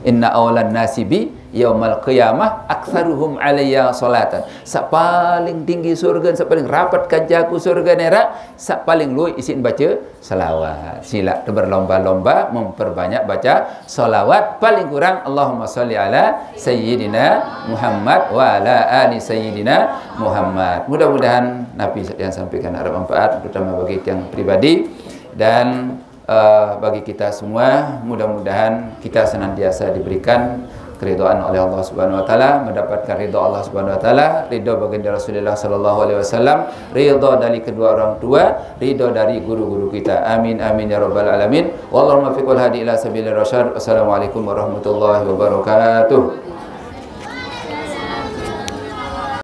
Inna aulan nasi bi yaumal qiyamah aktsaruhum alayya salatan. Sak paling tinggi surga, sak paling rapat kancaku surga nera, sak paling luwih isin baca selawat. Sila tu berlomba-lomba memperbanyak baca selawat, paling kurang Allahumma salli ala sayyidina Muhammad wa ala ali sayyidina Muhammad. Mudah-mudahan napi yang sampaikan ada manfaat, terutama bagi yang pribadi dan eh, bagi kita semua. Mudah-mudahan kita senantiasa diberikan keridhaan oleh Allah Subhanahu wa taala, mendapatkan ridha Allah Subhanahu wa taala, ridha baginda Rasulullah sallallahu alaihi wasallam, ridha dari kedua orang tua, ridha dari guru-guru kita. Amin, amin ya rabbal alamin. Wallahul muwaffiq wal hadi ila sabilir rasyad. Wassalamualaikum warahmatullahi wabarakatuh.